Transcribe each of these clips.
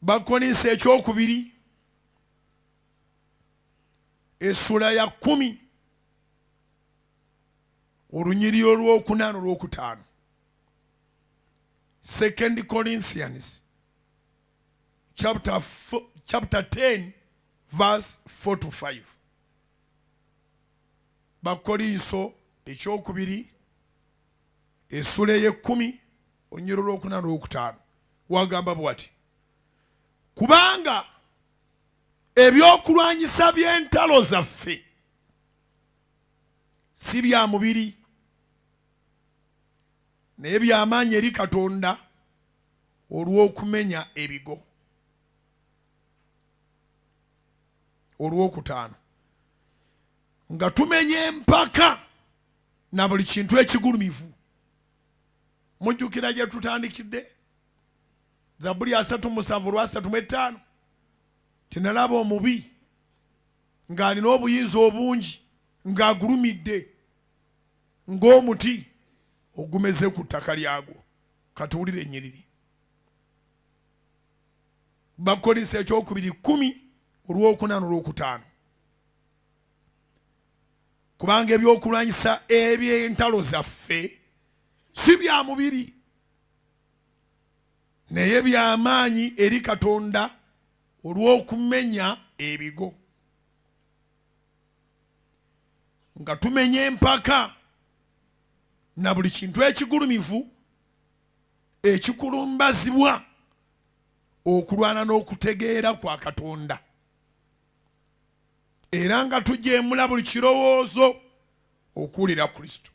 Bakkolinso ekyokubiri essula ya 10, olunyiriri olwokuna n'olwokutaano. 2 Corinthians chapter 10 verse 4 to 5. Bakkolinso ekyokubiri essula ey'ekkumi olunyiriri olwokuna n'olwokutaano wagamba bwati, kubanga ebyokulwanyisa by'entalo zaffe si bya mubiri, naye by'amaanyi eri Katonda olw'okumenya ebigo. Olwokutaano, nga tumenya empaka na buli kintu ekigulumivu. Mujjukira gye tutandikidde Zabbuli 37 lwa 35, tinalaba omubi ng'alina obuyinza obungi, ng'agulumidde ng'omuti ogumeze ku ttaka lyagwo. Katuwulire ennyiriri. Bakkolinso ekyokubiri 10 olwokuna n'olwokutaano. Kubanga ebyokulwanyisa eby'entalo zaffe si bya mubiri, naye by'amaanyi eri Katonda olw'okumenya ebigo. Nga tumenya empaka na buli kintu ekigulumivu ekikulumbazibwa okulwana n'okutegeera kwa Katonda, era nga tujeemula buli kirowoozo okuwulira Kristo.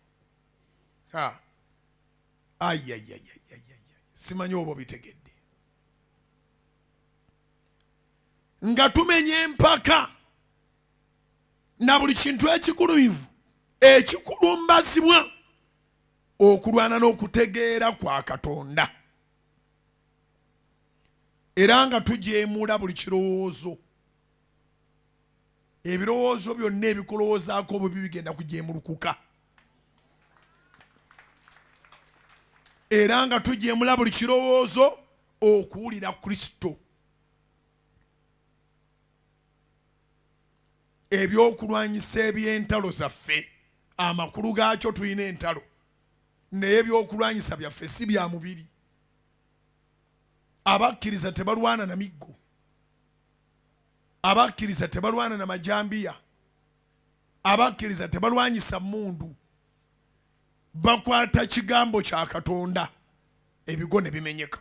Simanyi oba obitegedde. Nga tumenya empaka na buli kintu ekigulumivu ekikulumbazibwa okulwana n'okutegeera kwa Katonda, era nga tujeemula buli kirowoozo. Ebirowoozo byonna ebikulowoozaako obubi bigenda kujeemulukuka. Era nga tujeemula buli kirowoozo okuwulira Kristo. Ebyokulwanyisa eby'entalo zaffe, amakulu gaakyo tulina entalo, naye ebyokulwanyisa byaffe si bya mubiri. Abakkiriza tebalwana na miggo, abakkiriza tebalwana na majambiya, abakkiriza tebalwanyisa mmundu, bakwata kigambo kya Katonda, ebigo ne bimenyeka.